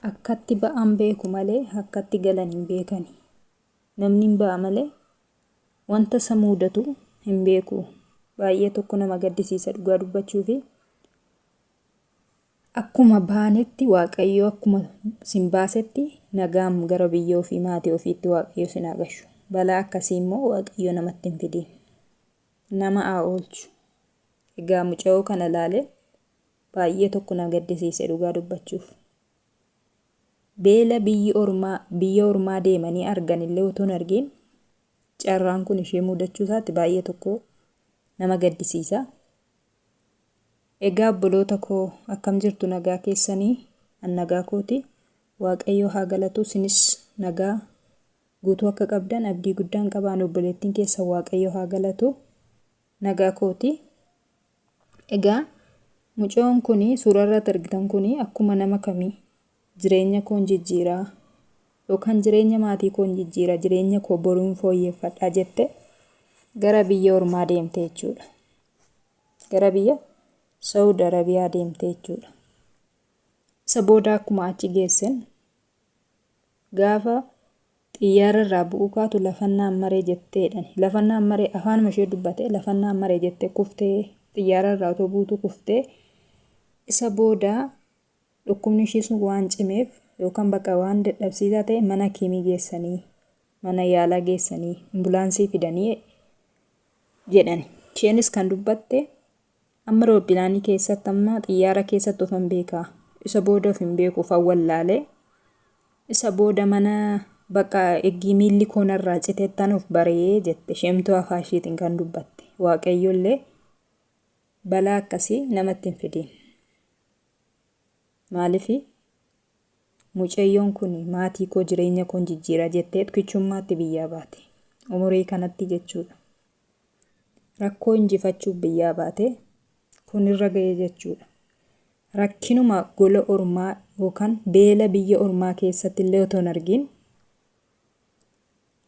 Akkatti ba'an beeku malee akkatti galan hin beekani. Namni hin ba'a malee wanta isa mudatu hin beeku. Baay'ee tokko nama gaddisiisa dhugaa dubbachuufi akkuma baanetti Waaqayyo akkuma sin baasetti nagaan gara biyya ofii maatii ofiitti Waaqayyo sin haa gashu. Balaa akkasii immoo Waaqayyo namatti hin fidiin. Nama haa oolchu. Egaa mucayoo kana ilaalee baay'ee tokko na gaddisiise dhugaa dubbachuuf. Beela biyyi ormaa biyya ormaa deemanii argan illee otoo hin argiin carraan kun ishee mudachuu isaatti baay'ee tokko nama gaddisiisa. Egaa obboloota koo akkam jirtu nagaa keessanii? An nagaa kooti. Waaqayyoo haa galatu isinis nagaa guutuu akka qabdan abdii guddaan qaba. An obboleettiin keessan Waaqayyoo haa galatu nagaa kooti. Egaa mucoon kun suuraa irratti argitan kun akkuma nama kamii jireenya koon jijjiiraa yookaan jireenya maatii koon jijjiira jireenya koo boruun fooyyeffadhaa jette gara biyya ormaa deemte jechuudha. Gara biyya Saudi Arabiyaa deemte jechuudha. Isa booda akkuma achi geessen gaafa xiyyaara irraa bu'uu kaatu lafannaan maree jettee jedhani. Lafannaan maree afaanuma ishee dubbate lafannaan maree jettee kuftee xiyyaara irraa otoo buutuu kuftee isa booda dhukkubni ishii sun waan cimeef yookaan bakka waan dadhabsiisaa ta'e mana hakiimii geessanii mana yaalaa geessanii ambulaansii fidanii jedhani. Isheenis kan dubbatte amma rooppilaanii keessatti amma xiyyaara keessatti ofan beekaa isa booda of hin beeku ofan wallaalee isa booda mana bakka eggii miilli koo narraa citeettan of baree jette isheentuu afaa ishiitiin kan dubbatte. Waaqayyollee balaa akkasii namatti hin fidiin. Maaliif mucayyoon kun maatii koo jireenya koon jijjiira jetteet kichummaatti biyyaa baate. Umurii kanatti jechuudha. Rakkoo injifachuuf biyyaa baate kun irra ga'e jechuudha. Rakkinuma gola ormaa yookaan beela biyya ormaa keessatti illee otoo hin argin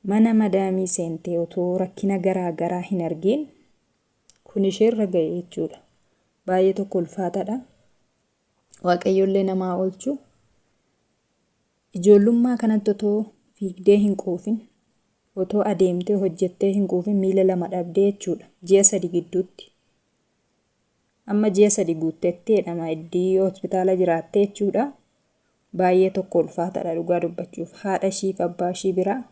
mana madaamii seentee otoo rakkina garaa garaa hin argin kun isheerra ga'e jechuudha. Baay'ee tokko ulfaataadha. Waaqayyollee namaa oolchu. Ijoollummaa kanatti otoo fiigdee hin quufin, otoo adeemtee hojjettee hin quufin miila lama dhabdee jechuudha. Ji'a 3 gidduutti. Amma ji'a 3 guuttetti jedhama iddii hospitaala jiraattee jechuudha. Baay'ee tokko ulfaataadha dhugaa dubbachuuf. Haadha ishii fi abbaa ishii biraa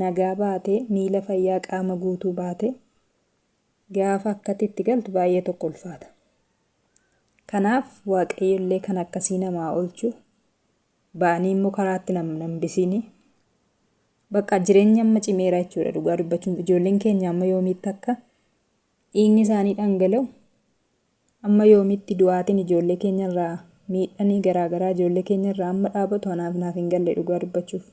nagaa baatee miila fayyaa qaama guutuu baatee gaafa akkatti itti galtu baay'ee tokko ulfaata. Kanaaf Waaqayyo illee kan akkasii namaa oolchu ba'anii immoo karaatti nam hambisiini. Bakka jireenya amma cimeera jechuudha dhugaa dubbachuun ijoolleen keenya amma yoomiitti akka dhiigni isaanii dhangala'u amma yoomitti du'aatiin ijoollee keenya irraa miidhanii garaa garaa ijoollee keenya irraa amma dhaabatu anaaf naaf hin galle dhugaa dubbachuuf.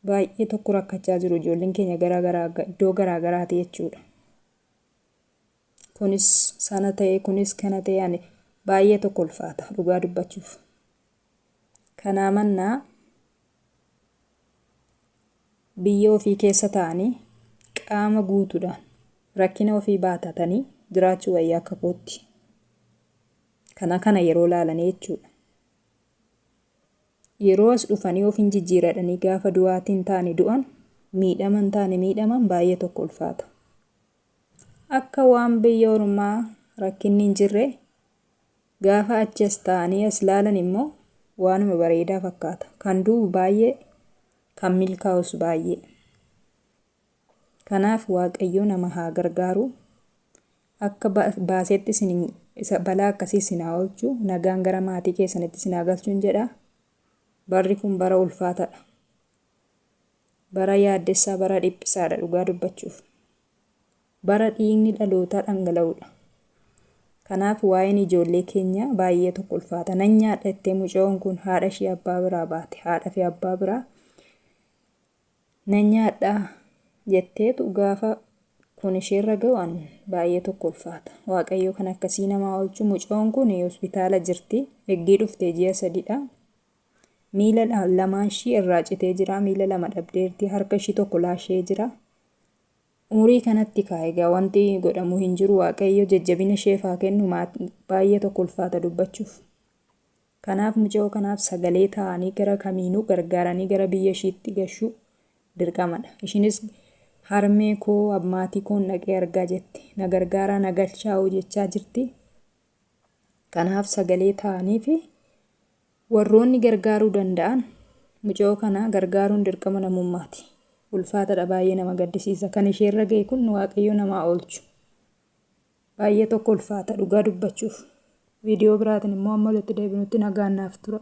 Baay'ee tokko rakkachaa jiru ijoolleen keenya garaa garaa iddoo garaa garaati jechuudha. Kunis sana ta'e kunis kana ta'e ani baay'ee tokko ulfaata dhugaa dubbachuuf. Kanaa mannaa biyya ofii keessa ta'anii qaama guutuudhaan rakkina ofii baatatanii jiraachuu wayyaa akka kootti. Kana kana yeroo laalanii jechuudha. Yeroo as dhufanii of hin jijjiiradhanii gaafa du'aatii hin taane du'an, miidhama hin taane miidhaman baay'ee tokko ulfaata. Akka waan biyya ormaa rakkinni hin jirre gaafa achi as taa'anii as laalan immoo waanuma bareedaa fakkaata. Kan du'u baay'ee, kan milkaa'us baay'ee. Kanaaf Waaqayyo nama haa gargaaru. Akka baasetti isin isa balaa akkasii isin haa oolchu. Nagaan gara maatii keessanitti isin haa galchuun jedha. Barri kun bara ulfaataadha. Bara yaaddessaa, bara dhiphisaadha dhugaa dubbachuuf. Bara dhiigni dhalootaa dhangala'uudha. Kanaaf waa'een ijoollee keenyaa baay'ee tokko ulfaata. Nan nyaadha jettee mucayoon kun haadha ishee abbaa biraa baate. Haadha fi abbaa biraa nan nyaadha jetteetu gaafa kun isheerra ga'u an baay'ee tokko ulfaata. Waaqayyo kan akkasii namaa oolchu mucayoon kun hospitaala jirti. Eggii dhuftee ji'a sadidha. Miila lamaan ishii irraa citee jira. Miila lama dhabdeerti. Harka ishii tokko laashee jira. Umurii kanatti kaa egaa wanti godhamu hin jiru Waaqayyo jajjabina isheef haa kennu baay'ee tokko ulfaata dubbachuuf. Kanaaf mucayoo kanaaf sagalee ta'anii gara kamiinuu gargaaranii gara biyya ishiitti gashuu dirqamadha. Ishiinis harmee koo maatii koon dhaqee argaa jetti. Na gargaaraa na galchaa'oo jechaa jirti. Kanaaf sagalee ta'anii fi warroonni gargaaruu danda'an mucayoo kana gargaaruun dirqama namummaati. Ulfaatadha baay'ee nama gaddisiisa. Kan isheerra ga'e kun Waaqayyo namaa oolchu. Baay'ee tokko ulfaata dhugaa dubbachuuf. Viidiyoo biraatiin immoo amma walitti deebinutti nagaan naaf tura.